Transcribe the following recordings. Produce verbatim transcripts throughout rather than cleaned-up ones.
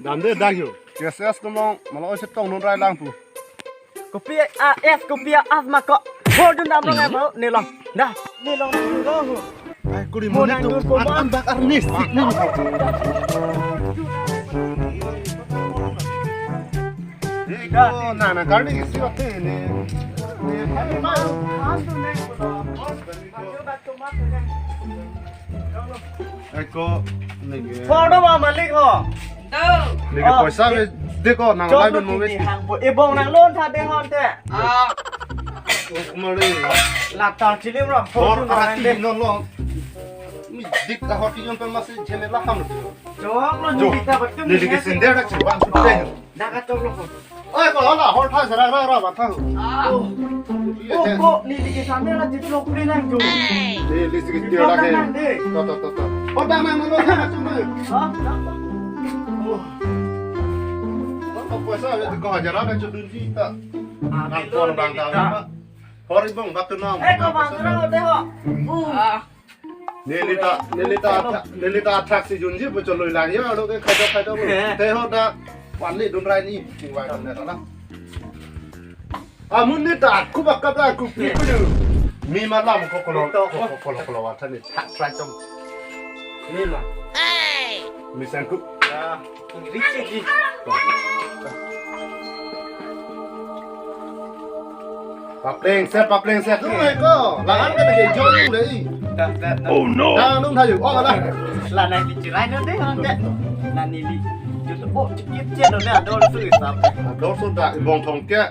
Damde dak yo. Yes, yes, tumong, malo ose tong nun rai lang pu. Kopi a es, kopi a as ma ko. Hordun damlo ngai mo, nelong. Dah, nelong dun lo. Ai, kuri mo nang dun po an, mo. An bak arnis, sik ning. Iko, na, na, karni isi waktu ini. Iko, nege. Hordun ma malik ho. Nege, oh, poisa be, deko, nang chok lai lo ben mo kini be. Hang po, ibong nang lon tha de hon te. Ah. Mari. Latar chilim ro. Hor Hordun ma arati de. Non lo. Mi dik ka hor ti yon pen masi jene la ham lo. Chok lo jo. Ni kita betul. Nege sender dak chiwan sudah. Dak ka chok lo. Oi, ko hala, hor tha sara ra ra ba tha. Oh. Iya, oh, iya. Ko neli ke sampai la diplok pre nang jo. Neli si ke diplok dia lagi. Nang de. To, to, to, to. Oh, dah nang lo, dah nang cuma. Hah? Oh. Ko poisa ya ko hajar ada cudun juta. Ah, nang pon bang ta. Hor ibong batu nang. Eh, ko bang terang hotel ho. Ah. Neli ta, neli ta, neli ta athak si junji pu choloi lang yo, alo ke khaida khaida bo. He. Te ho da, wan ni dun rai ni, tingwai dun rai na. Amun ni ta, ku bak kap la, ku pi pu du. Mi ma lam ko kolo, ko, ko, kolo, kolo, wa tha ni, thak try tong. Mi ma. Mi sang ku. Ya. Richie ji. Papleng set, papleng set. Lu mai ko. Lahan kan lagi jong le i. Dah, dah, dah. Oh no. Dah nung thayu. Oh lah. La nai di chirai no de, no de. La neli. Jut oh chikit je no de, ador su isap. Ador su dak ibong thong ke.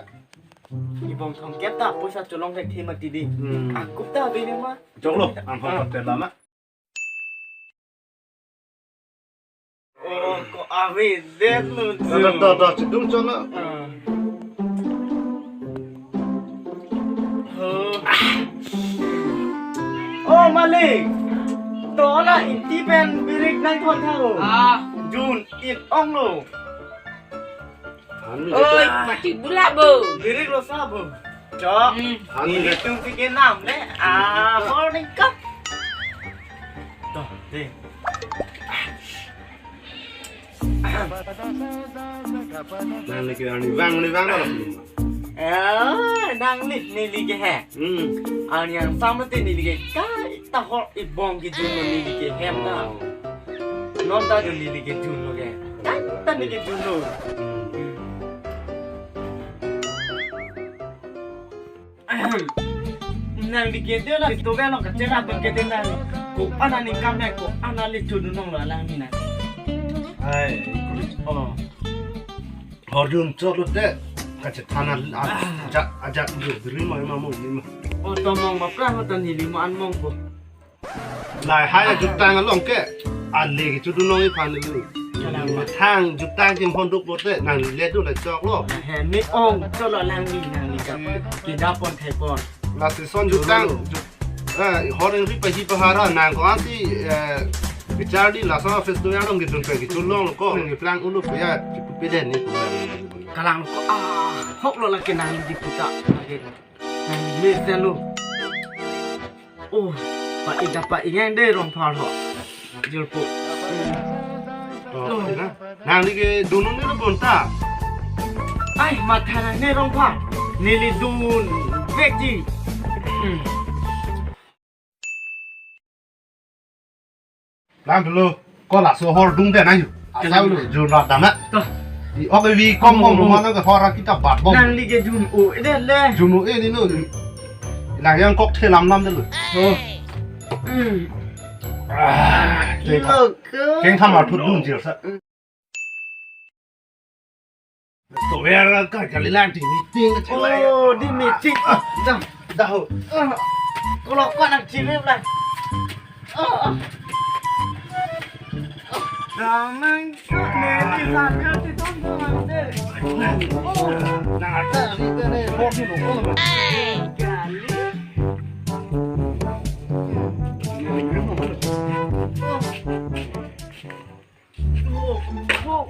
Ibong thong ke ta poisa cholong ke thima tidi. Hmm. Akup ta bini ma. Jong lo, ang hong hotel lama. Oh, ko ave det lo. Da, da, da, da, chidung chona. Ah. Oh. Oh, malik. To la inti pen birik nang thon tha lo. Ah. Jun it ong lo. Oi, mati bula bo. Birik lo sa bo. Chok. Hmm. Neli tum si ke nam le. Ah, morning cup. Toh, deh. Nangli ke arnivang, arnivang lo. Eh, nangli, neli ke he. Hmm. Arni angsam te neli ke kai ta hor ibong kejun lo neli ke hem ta. Oh. Non ta jo neli kejun lo ke. Kai ta neli kejun lo. Hmm. Nangli ke dia la, itu kan lo kecil abang ke dia nang. Ko-an aning kam nang, ko-an ale jun nong lo alang ni nang. Hai, oh. Hordun chot lo te, kachethan a, ajak, ajak jo, biri ma, ma mo, ni ma. Oh, to mong bapra ho ta neli mo an mong ko. Lahai ajutang along ke, ale kechudun nong iphan lu. Kalang ma. Thang jutang kim honduk pote, nangli le do la chok lo. He, ni ong, chot lo lang ni nangli ka. Kida pon thai pon. Lasi son jutang, jut-, eh, hor ri pahi pahara, nang ko ansi, eh, bichar di laso festival dong gitu pe kechulong lo ko, ni plang ulu pe ya, cukup pede ni. Kalang ko, ah, hok lo lagi nangli di puta. Lagi. Nangli le sen lo. Oh, pa ida pa ingang de Rongphar ho. Jurpo. Oh, ina. Nangli ke dun nong ni lo bonta. Ai, matha nang ne Rongphar. Neli dun vekji. Hmm. Lang dulu, ko laso hordun de nang yu. Asal lu, jun rat dam na. Toh. I ok vi kom kom lu mana ke hor kita bat bom. Nangli ke jun o, eh, de le. Jun o, eh, ni lu. Lang yang kok thelam lam de lu. Oh. Hmm. Ah, keng tham, keng tham arthut dun jir sa. To ver ka kali lang ti meeting ka chelai. Oh, di meeting. Ah, dah, dah ho. Ah, kalau kau nak cium lah. Ah, ah. Damang kau ni di sana di tong tong deh. Oh. Nah, ada ni deh, ni, bos ni lo. Kali. Oh.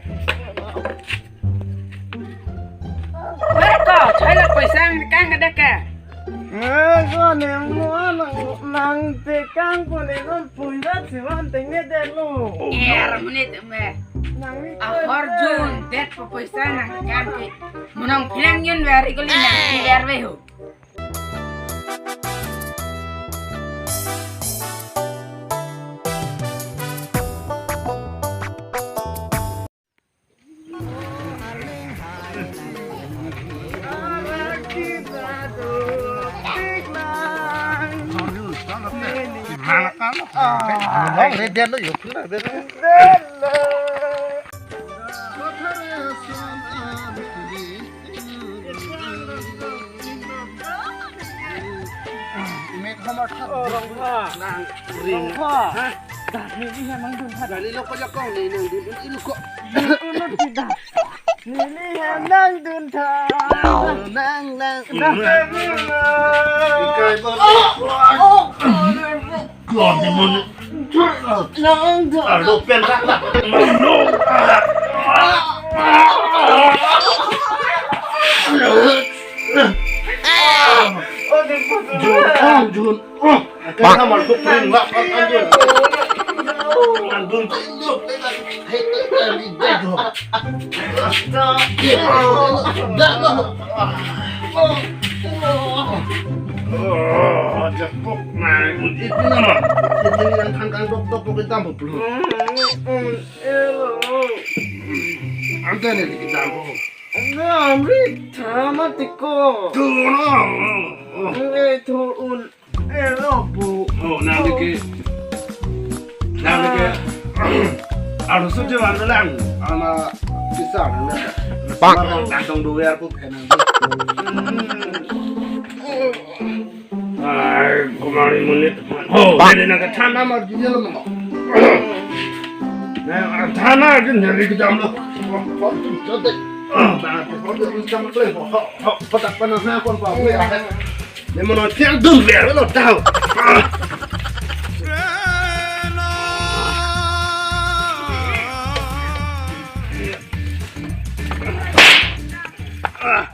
Ber ko, chai la poisa ang kang ka dak ka. Eh, ko ne mo nang, nang tekang ko ne non puiba siwan tengne delo. Er menit me. Nang ni Ahor ko jun det papoisa nang kan ke. Monong pilang yun veri ko li nang ki ver ve ho. Imek hamar thak. Oh, Rongpha. Nang ring. Rongpha. Hah? Dah, neli hem nangdun tha. Dah, neli lo ko jakong, neli nangdun, neli lo ko. Neli ko lo tidak. Neli hem nangdun tha. Nang, nang. Dah. Ikai bor. Oh, oh, oh. Klon di mun. Nang do. Alo pen rak rak. No. Jun, ah, Jun. Oh. Kan hamar ko pen rak rak kan Jun. Kan Jun. Hei, hei, hei, hei, hei. Oh, jepok mai. Iti nama. Iti yang kangkang dok dok kita buplu. Ante ne kita bu. Amri thamatiko. Tu no. Eh, tu un. Eh, lo bu. Oh, nang dike. Nang dike. Aro suju an lang. Ana pisang. Bang. Tang tong do ya bu. Ai, kumari menit. Oh, bang. Ini nang ke thana mar jijil mo. Nang thana jin nyari ke jam lo. Oh, oh, jode. Ah, bang, oh, jam play. Oh, oh, patak panas na kon pa. Ini mana tiang dun biar lo tahu. Ah. Ah,